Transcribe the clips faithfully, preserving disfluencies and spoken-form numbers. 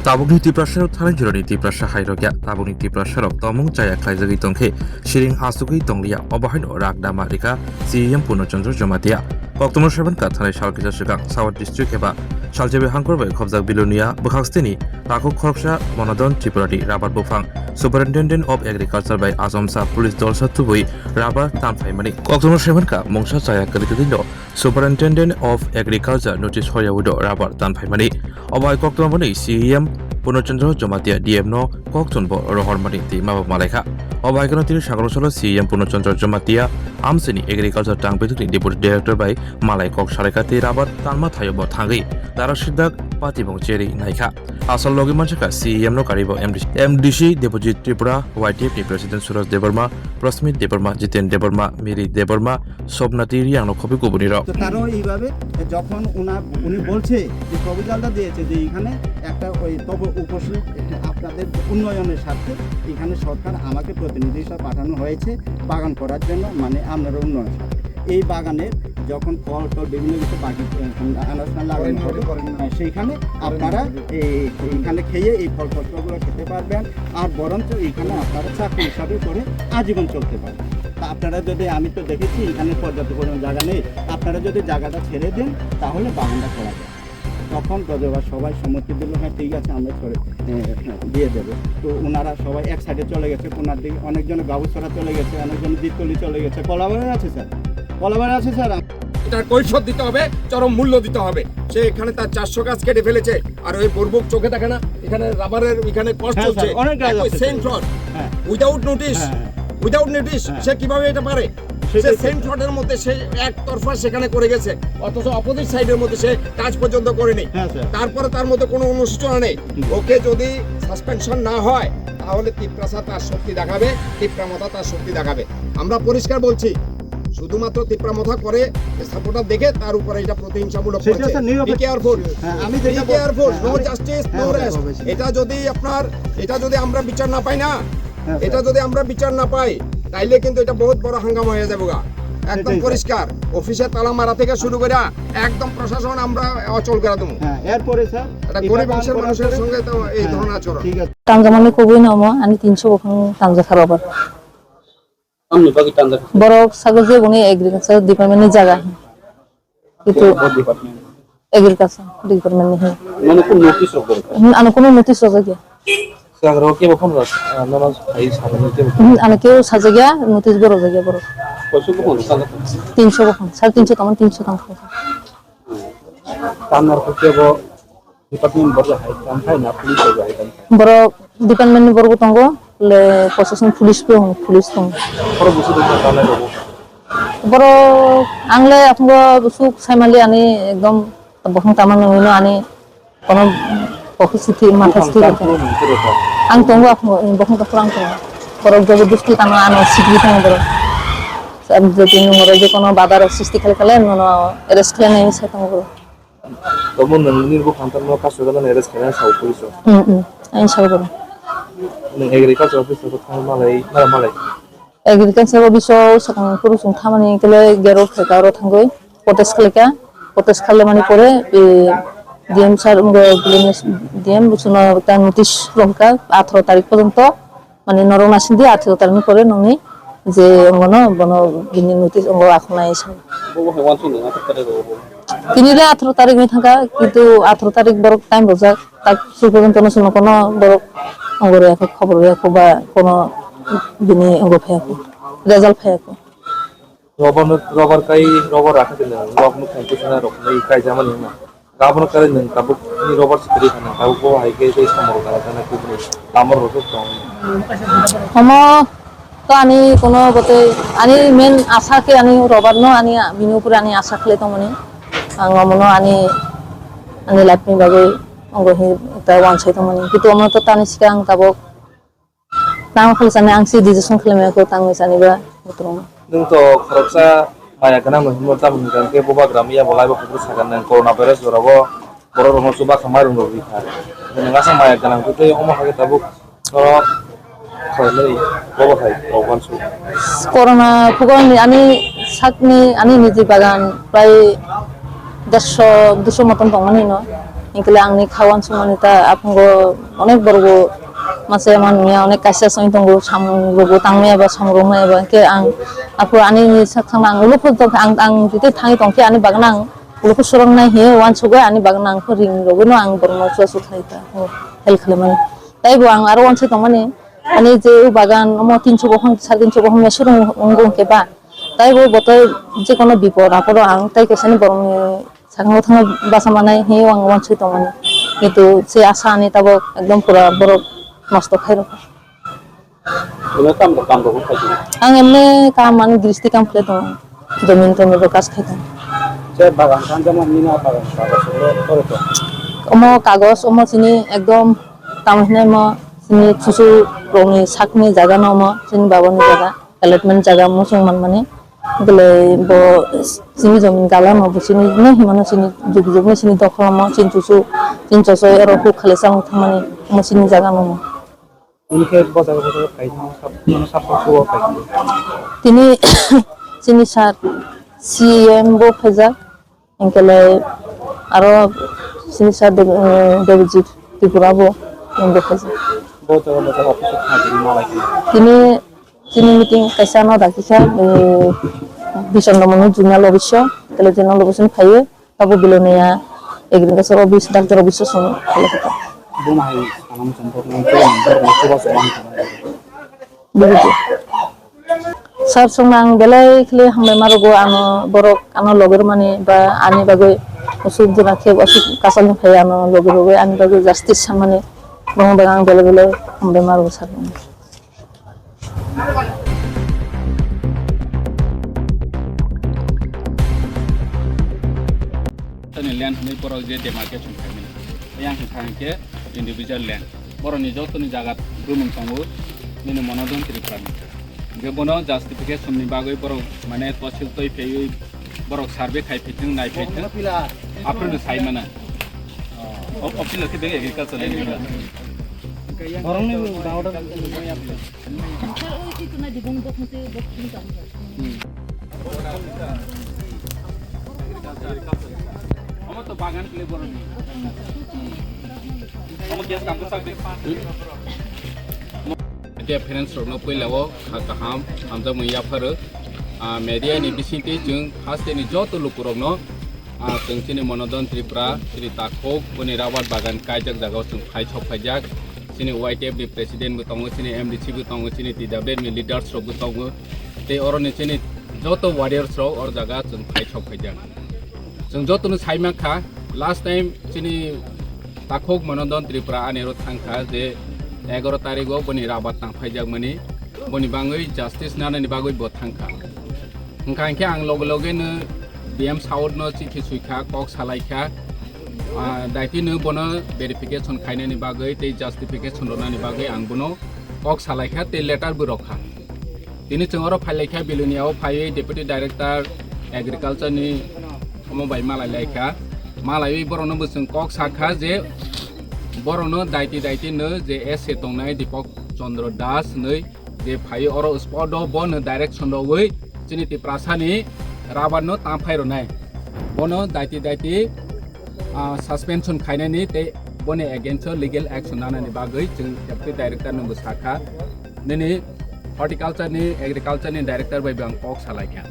Tabukni Tiprasarok thanai jorani Tiprasa hairokya, tabukni Tiprasarok tongmung chaya khlaijagwi tongkhe siring asugwi tongliya, obo haino rak dama rikha C E M Purno Chandra Jamatia. Kokthumno saimankha thanai sal kisa swkang South District eba Salchebi hangkor bai khobjak Bilonia bwkhak steni takhuk khoroksa Monodon Tripurari rabar buphang Superintendent of Agriculture bai achomsa police dolsa tubui rabar tanphaimani. Kokthumno saimankha mungsa chaya kwrwi kwrwino Superintendent of Agriculture notice hoya udo rabar tanphaimani. Obo hai koktwmani C E M Purno Chandra Jamatia D M no koktwmbo rohormani tei mabo malaikha. Obo hai kheno tini sakalo salo C E M Purno Chandra Jamatia amsini Agriculture tang bithukni Deputy Director bai malai kok salaikha tei rabar tanma thayobo thangwi dara sidak patibong cherwi naikha. Asol logi manjakha C E M no karibo M D C, M D C Debojit Tripura, Y T F ni President Suraj Debbarma, Prasmit Debbarma, Jiten Debbarma, Miri Debbarma, Sobnati Riang no khobwi kubuni rok. তো তারাও এইভাবে যখন ওনার, উনি বলছে যে প্রপোজালটা দিয়েছে যে এখানে একটা ওই তব উপসে আপনাদের উন্নয়নের স্বার্থে এখানে সরকার আমাকে প্রতিনিধি হিসাবে পাঠানো হয়েছে বাগান করার জন্য, মানে আপনারা উন্নয়ন স্বার্থে। এই বাগানের যখন ফল টল বিভিন্ন কিছু বাকি, আহ, আনাজ ফানাজ লাগানো হবে, হ্যাঁ, সেইখানে আপনারা এই, এইখানে খেয়ে এই ফল ফসলগুলো খেতে পারবেন। আর বরঞ্চ এইখানে আপনারা চাকরি হিসাবে করে আজীবন চলতে পারবেন। তা আপনারা যদি, আমি তো দেখেছি এখানে পর্যাপ্ত পরিমাণ জায়গা নেই, আপনারা যদি জায়গাটা ছেড়ে দেন তাহলে বাগানটা করা যায়। তখন গজবা সবাই সম্মতি দিল, "হ্যাঁ, ঠিক আছে, আমরা করে, এ, দিয়ে দেবো।" তো ওনারা সবাই এক সাইডে চলে গেছে, কোনার দিকে অনেকজন গাবুছড়া চলে গেছে, অনেকজন দ্বীপতলি চলে গেছে। কলাবাগান আছে স্যার, কলাবাগান আছে স্যার। এটা কৈফিয়ত দিতে হবে, চরম মূল্য দিতে হবে। সে এখানে তার চারশো গাছ কেটে ফেলেছে, আর ওই বরবুক চোখে দেখে না, এখানে রাবারের এখানে কষ্ট হ্যাঁ, হচ্ছে। স্যার, অনেক গাছ একই আছে, সেম স্যার। ফ্রড। হ্যাঁ। উইদাউট নোটিশ, হ্যাঁ, হ্যাঁ। উইদাউট নোটিশ হ্যাঁ। সে কিভাবে এটা পারে? সেটাই সে তো। সেম ফ্রডের মধ্যে সে একতরফা সেখানে করে গেছে, অথচ অপোজিট সাইডের মধ্যে সে কাজ পর্যন্ত করেনি। হ্যাঁ, স্যার। তারপরে তার মধ্যে কোনো অনুশোচনা নেই। হুম। ওকে যদি সাসপেনশন না হয়, তাহলে তিপ্রাসা তার শক্তি দেখাবে, তিপ্রামথা তার শক্তি দেখাবে। আমরা পরিষ্কার বলছি, শুধুমাত্র তিপ্রামথা করে সাপোর্টার দেখে তার উপরে এটা প্রতিহিংসামূলক সেটা করছে। স্যার নিরপেক্ষ। Be careful. হ্যাঁ, আমি যেটা Be বল-, careful. হ্যাঁ, No হ্যাঁ। Justice, no হ্যাঁ, rest. অবশ্যই। এটা যদি আপনার, এটা যদি আমরা বিচার না পাই না, হ্যাঁ, এটা স্যার। যদি আমরা বিচার না পাই, তাইলে কিন্তু এটা বহুত বড় হাঙ্গামা হয়ে যাবো গা। একদম সেটাই, স্যার। পরিষ্কার। অফিসে তালা মারা থেকে শুরু করে একদম প্রশাসন আমরা অচল করে দেবো। হ্যাঁ, এরপরে, স্যার, এটা এটা গরিব পান অংশের করার মানুষের পরে সঙ্গে তো এই হ্যাঁ, ধরনের আচরণ। ঠিক আছে। Tangjamani kubui no omo, ani tinso buphang tangjak kha rw bar. Tamni bagwi tanjak? Borok sago je boni agriculture department ni jaga. Itu Bo department? Agriculture department ni hai. Mane kun notice rok borok? Hmm, ano kuno notice rok ya. Sagra kebo phone rok, ah, nono hai sabani kebo? Hmm, ano kebo sajak ya, notice borok jak ya borok. Koiso buphang rok tanjak? Tinso buphang, sare tinso tongmani tinso tong kha. Tamnar kebo Department borok hai kam khai na police rok hai kam khai. Borok department ni borok tongo, le proshashan police bo, police tongo. Borok busu dukha kanai rok. Borok ang le aphungo busuk saimali ani ekdom bokhong tama nungwi no ani kono bokhong sithik matha sithik. Ang tongo aphungo, bokhong tama ang tongo. Borok jobo dusti tama ano sikri tongo borok. Jodi nungro je kono badar sisti khale khale nono arrest khlai nai sai tongo borok. Tobo nwng nini buphang tangma kaso gana arrest khaina sao police o. Hmm, hmm. Ang sao boro. Nwng agriculture office o thang malai, mara malai. Agriculture office o sakang puru chwng thamani kele gero khaika oro thangwi protest khlaika. Protest khlaimani pore, e, D M sir, um, D M buchungno ta notice rwkha atharo tarik porjonto. Mane norok naisingdi atharo tarik ni pore nongni je ongono bono bini notice ongo akhonai sa. Bobo hai wansuk nang atharo tarik rogo. Tini le atharo tarik ni thangkha, kintu atharo tarik borok time rojak, tak su porjonto no chwngno kono borok ongo rwya kho, khobor rwya kho ba kono bini ongo phaiya kho, result phaiya kho. Rubber no, rubber kai, rubber rakha khe nwng, rubber no khai khe sana rok nai kai jamani hwnna. Rubber no kai nwng tabuk ni rubber se kwrwi khana, tabuk bo hai khe tei samoro kana kana kubuni lamar rok tong. Omo to ani kono bote ani main asa khe ani rubber no ani bini upore ani asa khlai tongmani. Ang omono ani, ani life ni bagwi ongo hi ta wansai tongmani. Kintu omo to tani sikhe ang tabuk Tamo khlai sani ang si decision khlai maya ko tangwi sani ba butrom. Nwng to khoroksa maya gwnang no himno tamo hwnkha hwnkhe bubagra miya bo laibo kuphur sakha nwng corona virus jorabo borok rokno chuba kha mairum rok rikha. Nwng aswk maya gwnang tei omo hai khe tabuk oro khlaimani bobo hai rok uansuk. Corona phugorni ani sakni ani niji bagan prai dersho dusho moton tongmani no. Hingkhe le angni kha uansukmani ta aphungo onek borok bo masa ya manmaya, onek kaisa se wng tongo, samung rok bo tangmaya ba, samung rok maya ba. Hingkhe ang aphuru ani sak thangna ang ulo phuru tongkha, ang, ang tei thangwi tongkhe ani bagwi ang ulo phuru sorok nai hinwi uansukgwi ani bagwi ang khe ring rogwi no ang borokno chubachu khlai ta, help khlaimani. Tei bo ang aro uansuk tongmani, ani je o bagan omo tinso bokhong, sare tinso bokhong ya surung wng wng khe ba. Tei bo botoi je kono bipod aporo ang tei kaisa ni borokni sakno thangna basa manai hinwi ang uansuk tongmani. Kintu se asa ani tabok ekdom pura borok nosto khai rwkha. Ino kam rok, kam rok khai tong. Ang emne kam ani gristi kam khlai tongo. Jomin tomin rok kas khai tongo. Se bagan kan jama mina bagan bagan solo kore to. Omo kagos, omo chini ekdom tamo hinai mo chini chuchu rokni sakni jaga no omo chini baba ni jaga. Allotment jaga muchung manmani. Belai bo chini jomin gala no bo chini ne himano chini jug jug ni chini dokhol mo chini chuchu chini choso ero huk khale samung thangmani mo chini jaga no mo. Ini khe bo jaga bo jaga phai thang sab, mano sab sab suwa phai. Tini chini sir C M bo phaijak. Hingkhe lai aro sini sa Dev-, eh, Devjit Tripura bo nung bo khaijak. Bo jaga bo jaga office o thangwi tini ma lai khe. Tini, tini meeting kaisa no dakikha, eh, Bishondra Manu Zonal Office o, tele Zonal Office ni phaiwi, abo Bilonia Agriculture Office, Doctor Office o sung khalai kha. Bo ma hai anam chum bo nang chum bo nang chum bo nang. Bibidi. Sir songno ang belai khle hambai marogo, ano borok ano loge rwmani ba ani bagwi usuk jora khe usuk kasalni phai ano loge rwgwi ani bagwi justice sanmani, bongni bagwi ang belai belai hambai marogo sir songno. Tani land hwnwi borok je demarcation khaimani, yang khe individual land. Borokni jotoni jaga bumung tongo, nini Monodon Tripurani. Hingke bono justification ni bagwi borok mane tosil twi phaiwi borok survey khai phai thung, nai phai thung. Aphuru no sai mana. O, o pila khe bege agriculture ni. Borokni order. Omo to bagan kle borokni. Omo gas kampung sak de. Media friends rokno puila o kha kaham hamjakmung yapharo. Ah, media ni bisingtwi chwng haste ni joto lukurokno, ah, chwng chini Monodon Tripura, chini takhuk, boni rabar bagan kaijak jagao chwng phai sok phaijak. Chini Y T F ni president bo tongo, chini M D C bo tongo, chini T W F ni leaders rok bo tongo. Tei oro ni chini joto warriors rok oro jaga chwng phai sok phaijak. Chwng joto no sai mankha, last time chini takhuk Monodon Tripura ani oro thangkha je egaro tarikh o boni rabar tang phaijakmani, boni bangwi justice nanani bagwi bo thangkha. Wngkha hinkhe ang loge loge no D M South no chithi suikha, kok salaikha, ah, daiti no bono verification khainani bagwi tei justification rwnani bagwi ang bono kok salaikha tei letter bo rokha. Tini chwng oro phailaikha, Bilonia o phaiwi Deputy Director Agriculture ni omo bai malailaikha. Malaiwi borokno bo chwng kok sakha je borokno daiti daiti no je S A tongnai Deepak Chandra Das hinwi je phaiwi oro spot o bono direction rwwi chini Tiprasa ni rabar no tangphai rwnai. Bono daiti daiti, ah, suspension khainani tei boni against o legal action nanani bagwi chwng Deputy Director no bo sakha. Nini horticulture ni, agriculture ni director bai bo ang kok salaikha.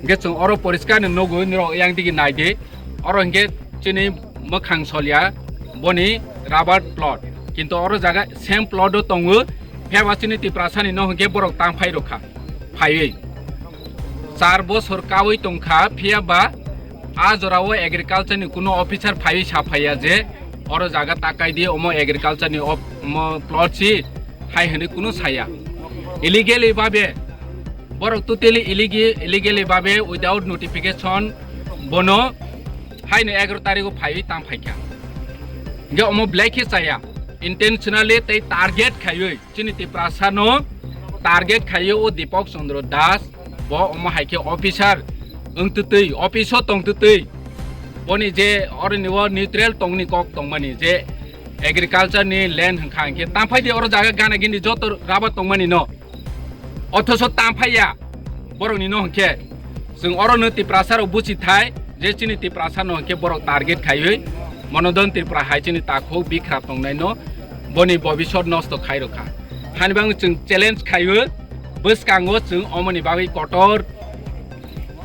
Hingke chwng oro poriskar ni nugo, nirok yang digi naidi. Oro hingke chini mwkhang solya boni rubber plot. Kintu oro jaga same plot o tongo. Phiyaba chini Tiprasa ni no hingke borok tang phai rokha. Phaiwi. Char bosor kawi tongkha, phiyaba a jora o agriculture ni kuno officer phaiwi sa phaiya je oro jaga takai di, omo agriculture ni op-, omo plot si hai hinwi kuno saya. Illegally babe, borok totally illegi-, illegally babe without notification bono haino egaro tarikh o phaiwi tang phaikha. Hingke omo belai khe chaya, intentionally tei target khaiwi chini Tiprasa no target khaiwi o Deepak Chandra Das bo omo hai khe officer wng twtwi, office o tong twtwi, boni je oro ni o neutral tongni kok tongmani je agriculture ni land hwnkha hinkhe tang phai di oro jaga gana gini joto rubber tongmani no. Othoso tang phaiya borokni no hwnkhe chwng oro no Tiprasa rok buchi thai je chini Tiprasa no hwnkhe borok target khaiwi Monodon Tripura hai chini takhuk bikhrap tongnaino boni bobisot nosto khairokha. Hani bangwi chwng challenge khaiwi bwskango chwng omoni bagwi kotor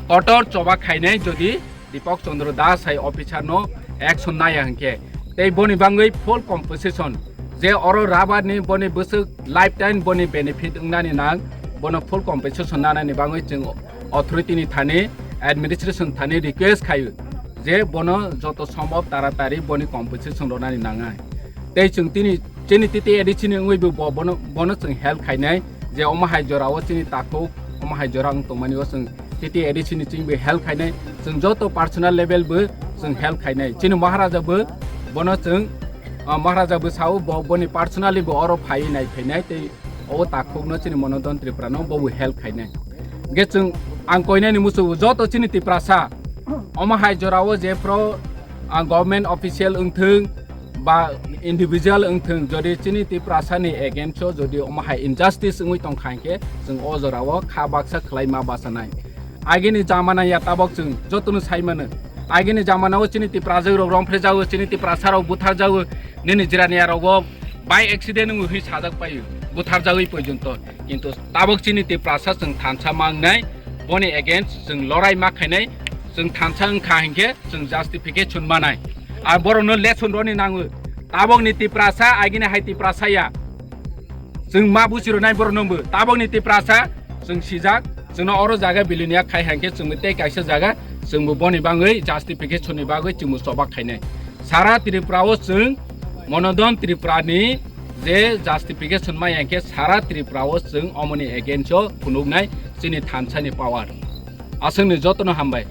kotor choba khainai jodi Deepak Chandra Das hai officer no action naya hinkhe. Tei boni bangwi full compensation je oro rubber ni boni bwswk lifetime boni benefit wngnani nang bono full compensation nanani bangwi chwng authority ni thani administration thani request khaio je bono joto sombhob taratari boni compensation rwnani nangnai. Tei chwng tini chini T T A D C ni wngwi bo bono bono chwng help khainai je omo hai jora o chini takhuk omo hai jora wng tongmani o chwng T T A D C ni chwng bo help khainai chwng joto personal level bo chwng help khainai chini Maharaja bo bono chwng ah, Maharaja bo sao bo boni personally bo oro phai nai phainai tei o takhuk no chini Monodon Tripura no bo bo help khainai. Ge chwng ang koinai ni musu joto chini Tiprasa omo hai jora o je pro ang government official wngthwng ba individual wngthwng jodi chini Tiprasa ni against o jodi omo hai injustice wngwi tongkha hinkhe chwng o jora o kha baksa khlai ma bachanai. Agini jamana ya tabok chwng jotono sai mano. Agini jamana o chini Tiprajwk rok romphre jago chini Tiprasa rok buthar jago nini jirani ya rok o by accident wngwi hwi sajak paio buthar jagwi porjonto. Kintu tabok chini Tiprasa chwng thansa mangnai boni against chwng lorai ma khainai chwng thansa wngkha hinkhe chwng justification manai. Ar borokno lesson roni nango. Tabokni Tiprasa agini hai Tiprasa ya. Chwng ma busi rwnai borokno bo. Tabokni Tiprasa chwng sijak chwngno oro jaga biliniya khai hankhe chwngbo tei kaisa jaga chwngbo boni bangwi justification ni bagwi chwngbo chobak khainai. Sara Tripura o chwng Monodon Tripura ni je justification maya hinkhe sara Tripura o chwng omoni against o phunuknai chini thansa ni power. Aswkni jotono hambai.